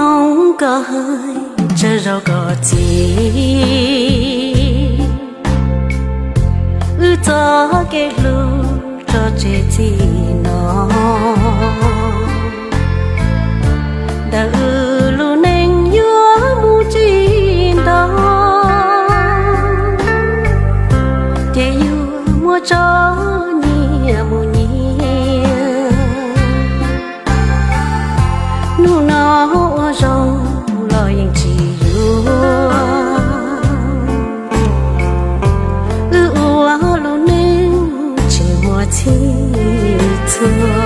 Hmoob koj hais tsawg zaus koj txiv, wb txoj kev hlub tso tseg txij no. Ntawm wb lub neej yuav mus tsis ntau, ces yuav muab tso nyias mus nyias. Hnub no ua zoo los yeej tsis yuav, wb ua lub neej tsis muaj txhij txhua.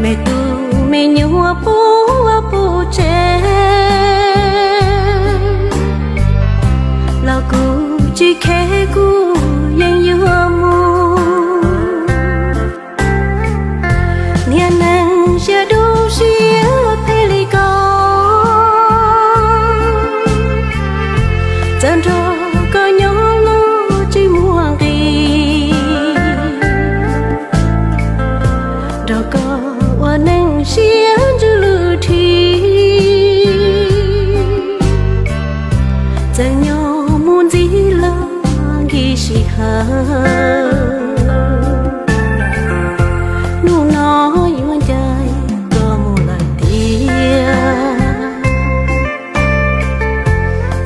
Me tub me nyuam puag puag tsev, los kuv tsis kheev kuv yeej yuav mus. Niag neeg siab dub siab phem li koj, txawm nrog koj nyob los tsis muaj nqis. Nrog koj ua neej siab ntsws lwj thi, txawm nyob mus ntxiv los nkim sij hawm. Hnub no yuav ncaim koj mus lawm tiag,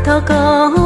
thov koj